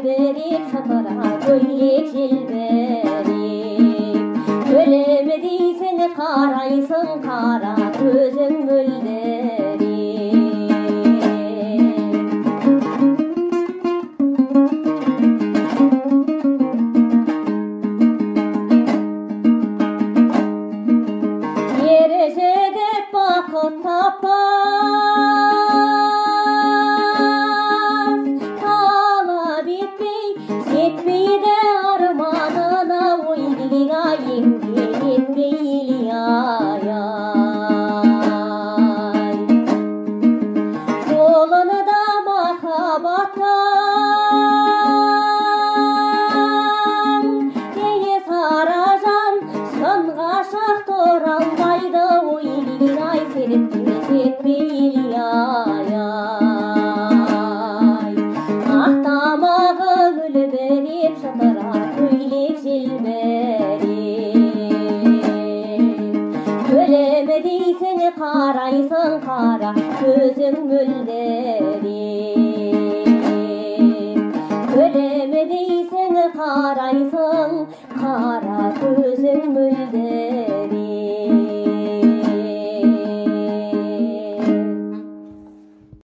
Үлбіреп шытыра көйлек желбіреп. Өлімі дейсің, қарайсың, қара көзің мөлдіреп. Ер жігіт бақыт таппас, талап етпей жетпейді арманына, ой ай, еңбек етпей ай, ай. Жолыны да махаббаттан ей Саражан шын ғашық тұра алмайды, ой ай, серіпке жетпей ай, ай. Ақ тамағы үлбіреп шытыра көйлек желбіреп. Өлімі дейсің, қарайсың, қара көзің мөлдіреп. Өлімі дейсің, қарайсың, қара көзің мөлдіреп.